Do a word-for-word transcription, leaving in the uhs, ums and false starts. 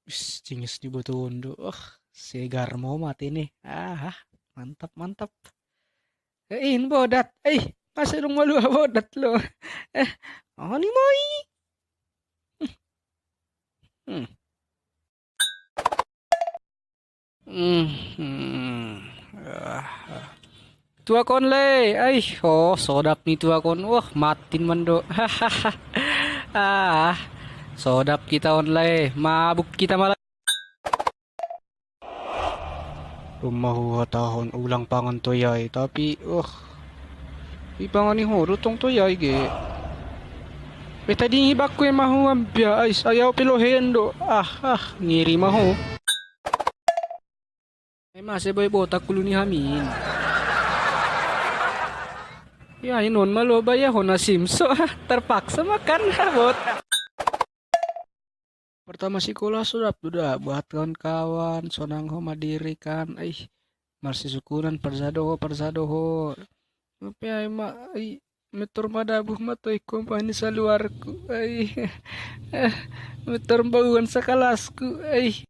Wis, jingis ni botoon do. Wah, segar mo mati ni. Ah, mantap, mantap. Eh, in bodat. Eh, masi dung malua bodat lo. Eh, oni moi. Hmm. Hmm. Hmm. Ah, ah. Tuak on le. Ai, oh, sodap ni tuak on. Wah, matin mando. Ah, sodap kita on le. Mabuk kita malam. Rumah huha tahun ulang pangan toyai, tapi, uh, ipangan ni ho, rutong toyai ge. Eh, tadi ngi bakku ema ho ampia, ais, ayau pilo hendo. Ah, ah, ngiri maho. Ema se boy botak kulu ni hamin. Ya, inon malo baya hona simso. Terpaksa makan, botak. Pertama sikola sodap duda buat kawan-kawan, sonang ho madiri kan, ih, marsisukunan parsadoho, parsadoho. Tapi ai ma, ai, metor madabuh matoi kompani saluarku, ai, eh, metor bauan sakalasku, ai.